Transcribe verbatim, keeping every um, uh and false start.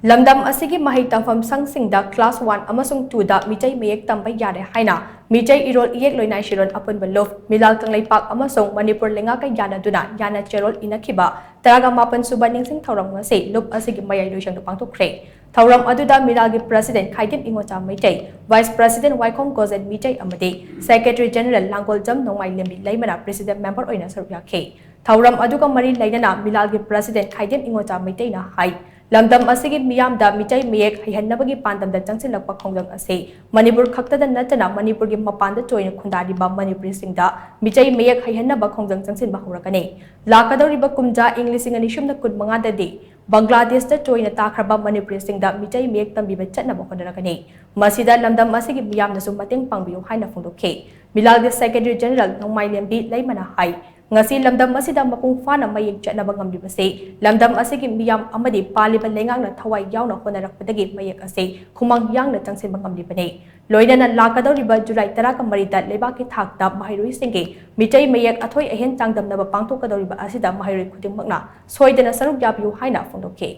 ꯂꯝꯗꯝ ꯑꯁꯤꯒꯤ ꯃꯍꯩ ꯇꯝꯐꯝ ꯁꯪꯁꯤꯡꯗ class one ꯑꯃꯁꯨꯡ twoꯗ ꯃꯤꯇꯩ ꯃꯌꯦꯛ ꯇꯝꯕ ꯌꯥꯔꯦ ꯍꯥꯏꯅ ꯃꯤꯇꯩ ꯏꯔꯣꯜ ꯏꯌꯦꯛ ꯂꯣꯏꯅꯥꯏ ꯁꯤꯔꯣꯟ ꯑꯄꯨꯟꯕ ꯂꯨꯞ, ꯃꯤꯂꯥꯜ ꯀꯪꯂꯩꯄꯥꯛ ꯑꯃꯁꯨꯡ ꯃꯅꯤꯄꯨꯔ ꯂꯩꯉꯥꯛꯀ ꯌꯥꯅꯗꯨꯅ ꯌꯥꯅ ꯆꯦꯔꯣꯜ ꯏꯅꯈꯤꯕ ꯇꯔꯥꯃꯥꯄꯟ ꯁꯨꯕ ꯅꯤꯡꯁꯤꯡ ꯊꯧꯔꯝ ꯉꯁꯤ ꯂꯨꯞ ꯑꯁꯤꯒꯤ ꯃꯌꯥꯏ ꯂꯣꯏꯁꯪꯗ ꯄꯥꯡꯊꯣꯛꯈ꯭ꯔꯦ꯫ ꯊꯧꯔꯝ ꯑꯗꯨꯗ ꯃꯤꯂꯥꯜꯒꯤ president ꯈꯥꯏꯗꯦꯝ ꯏꯉꯣꯆꯥ ꯃꯩꯇꯩ, vice president ꯋꯥꯏꯈꯣꯝ ꯒꯣꯖꯦꯟ ꯃꯤꯇꯩ ꯑꯃꯗꯤ secretary general ꯂꯥꯡꯒꯣꯜꯖꯝ ꯅꯣꯡꯃꯥꯏꯂꯦꯝꯕꯤ ꯂꯩꯃꯅ president member ꯑꯣꯏꯅ ꯁꯔꯨꯛ ꯌꯥꯈꯤ꯫ ꯊꯧꯔꯝ ꯑꯗꯨꯒ ꯃꯔꯤ ꯂꯩꯅꯅ ꯃꯤꯂꯥꯜꯒꯤ president ꯈꯥꯏꯗꯦꯝ ꯏꯉꯣꯆꯥ ꯃꯩꯇꯩꯅ ꯍꯥꯏ, ꯂꯝꯗꯝ ꯑꯁꯤꯒꯤ ꯃꯤꯌꯥꯝꯗ ꯃꯤꯇꯩ ꯃꯌꯦꯛ ꯍꯩꯍꯟꯅꯕꯒꯤ ꯄꯥꯟꯗꯝꯗ ꯆꯪꯁꯤꯜꯂꯛꯄ ꯈꯣꯡꯖꯪ ꯑꯁꯤ ꯃꯅꯤꯄꯨꯔ ꯈꯛꯇꯗ ꯅꯠꯇꯅ ꯃꯅꯤꯄꯨꯔꯒꯤ ꯃꯄꯥꯟꯗ ꯇꯣꯏꯅ ꯈꯨꯟꯗꯥꯔꯤꯕ ꯃꯅꯤꯄꯨꯔꯤꯁꯤꯡꯗ ꯃꯤꯇꯩ ꯃꯌꯦꯛ ꯍꯩꯍꯟꯅꯕ ꯈꯣꯡꯖꯪ ꯆꯪꯁꯤꯟꯕ ꯍꯧꯔꯛꯀꯅꯤ꯫ ꯂꯥꯛꯀꯗꯧꯔꯤꯕ ꯀꯨꯝꯖꯥ ꯏꯪ ꯂꯤꯁꯤꯡ ꯑꯅꯤ ꯁꯨꯞꯅ ꯀꯨꯟ ꯃꯉꯥꯗꯗꯤ ꯕꯪꯒ꯭ꯂꯥꯗꯦꯁꯇ ꯇꯣꯏꯅ ꯇꯥꯈ꯭ꯔꯕ ꯃꯅꯤꯄꯨꯔꯤꯁꯤꯡꯗ ꯃꯤꯇꯩ ꯃꯌꯦꯛ ꯇꯝꯕꯤꯕ ꯆꯠꯅꯕ ꯍꯣꯠꯅꯔꯛꯀꯅꯤ꯫ ꯃꯁꯤꯗ ꯂꯝꯗꯝ ꯑꯁꯤꯒꯤ ꯃꯤꯌꯥꯝꯅꯁꯨ ꯃꯇꯦꯡ ꯄꯥꯡꯕꯤꯌꯨ ꯍꯥꯏꯅ ꯐꯣꯡꯗꯣꯛꯈꯤ꯫ ꯃꯤꯂꯥꯜꯒꯤ secretary general ꯅꯣꯡꯃꯥꯏꯂꯦꯝꯕꯤ ꯂꯩꯃꯅ ꯍꯥꯏ, ꯉꯁꯤ ꯂꯝꯗꯝ ꯑꯁꯤꯗ ꯃꯄꯨꯡ ꯐꯥꯅ ꯃꯌꯦꯛ ꯆꯠꯅꯕ ꯉꯝꯂꯤꯕꯁꯤ ꯂꯝꯗꯝ ꯑꯁꯤꯒꯤ ꯃꯤꯌꯥꯝ ꯑꯃꯗꯤ ꯄꯥꯜꯂꯤꯕ ꯂꯩꯉꯥꯛꯅ ꯊꯋꯥꯏ ꯌꯥꯎꯅ ꯍꯣꯠꯅꯔꯛꯄꯗꯒꯤ ꯃꯌꯦꯛ ꯑꯁꯤ ꯈꯨꯃꯥꯡ ꯌꯥꯡꯅ ꯆꯪꯁꯤꯟꯕ ꯉꯝꯂꯤꯕꯅꯤ꯫ ꯂꯣꯏꯅꯅ ꯂꯥꯛꯀꯗꯧꯔꯤꯕ ꯖꯨꯂꯥꯏ ꯇꯔꯥꯒ ꯃꯔꯤꯗ ꯂꯩꯕꯥꯛꯀꯤ ꯊꯥꯛꯇ ꯃꯍꯩꯔꯣꯏꯁꯤꯡꯒꯤ ꯃꯤꯇꯩ ꯃꯌꯦꯛ ꯑꯊꯣꯏ ꯑꯍꯦꯟ ꯆꯥꯡꯗꯝꯅꯕ ꯄꯥꯡꯊꯣꯛꯀꯗꯧꯔꯤꯕ ꯑꯁꯤꯗ ꯃꯍꯩꯔꯣꯏ ꯈꯨꯗꯤꯡꯃꯛꯅ ꯁꯣꯏꯗꯅ ꯁꯔꯨꯛ ꯌꯥꯕꯤꯌꯨ ꯍꯥꯏꯅ ꯐꯣꯡꯗꯣꯛꯈꯤ꯫